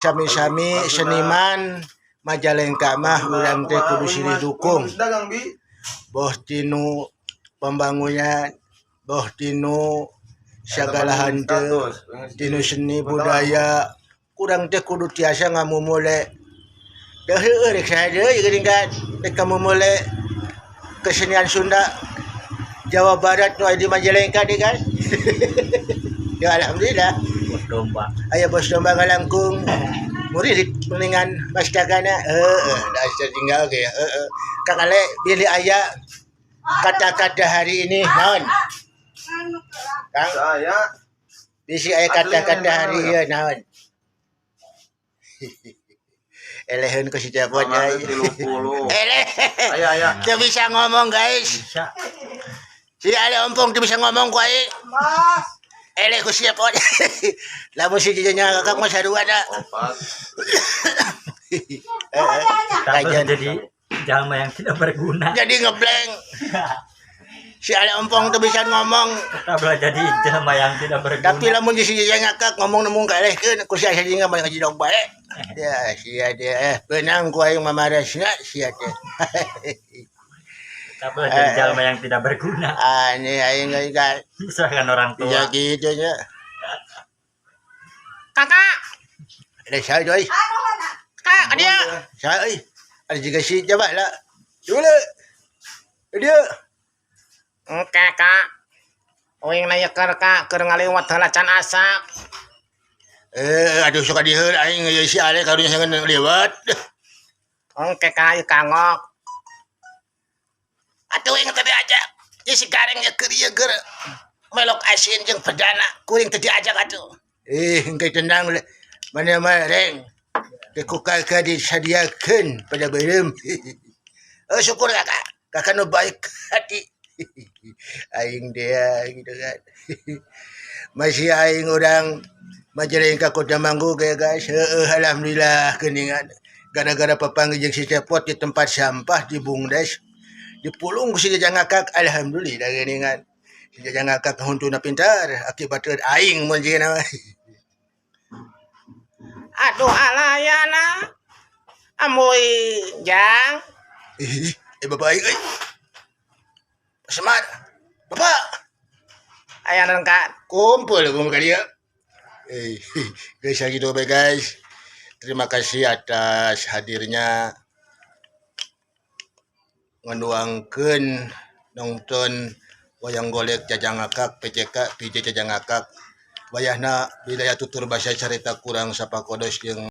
Sami-sami seniman Majalengka mah urang teh kudu silih dukung. Dagang bi. Boh tinu pembangunan, boh tinu sagala henteu, tinu seni budaya, kurang teh kudu tiasa ngamumule. Da heueuh rek saha deui geuning kan rek ngamumule kesenian Sunda Jawa Barat nu aya di Majalengka deui kan. Ya, alhamdulillah. Bos domba. Aya bos domba ngalangkung muririk mendingan mastakana, heeh, da tinggal ge, heeh. Kang Ale, bilih aya kata-kata hari ini naon, Kang? Saya Bisi aya kata-kata hari ieu naon? Eleheun ku si Cepot ya. 30. Eleh. Aya aya. Teu bisa ngomong, guys. Bisa. Si Ale ompong teu bisa ngomong ku aing. Eleh ku si Cepot. Lamun si jejenya kakak mah sarua da. 4. Heeh. Tapi Kajian. jadi jalma yang tidak berguna. Jadi ngeblank. Si Ale ompong teu bisa ngomong. Tetaplah jadi jalma yang tidak berguna. Tapi lamun si jejenya ngakak ngomong nemu kaelehkeun ku si asa jeung mah ngaji dong bae. Ya, sia dia benang ku aing mamarasna sia teh. Tetaplah jadi jalma yang tidak berguna. Ah, ini aing kan Misalkan orang tua. bisa gitu nya. Kakak, Ada saya doi. kak, dia. Saya euy. Ada juga si coba lah. Dulu. Dia. Oke, kak. Uing na keur kak, keur ngaliwat heula can asak. Eh, aduh, suka diheul aing ieu si Ale karunya sangan lewat. Oke, kak, ieu kangok. Atuh uing tadi aja. Ieu si gareng ye keur ieu keur melok asin jeung pedana, kuring teu diajak atuh. Eh, engke tenang le. Mana mah reng. Teh ku kakak disadiakeun pada beureum. Oh, syukur kakak. Kakak nu baik hati. Aing dia gitu kan. Masih aing orang Majalengka Kota Manggu ya, guys. Heeh, alhamdulillah geuningan. Gara-gara papanggih jeung si Cepot di tempat sampah di Bungdes. Dipulung ku si Jajang ngakak, alhamdulillah geuningan. Si Jajang ngakak huntuna pintar akibat aing mun jeung mah. Aduh, alayana. Amoy jang. Eh, bapak aing euy. Semar. Bapak, Aya naon, kak? Kumpul kumpul ka dieu. Eh, guys, gitu baik, guys. Terima kasih atas hadirnya nganuangkeun nonton wayang golek Jajang Ngakak PCK PJ Jajang Ngakak. Wayahna wilayah tutur basa carita kurang sapakodos jeung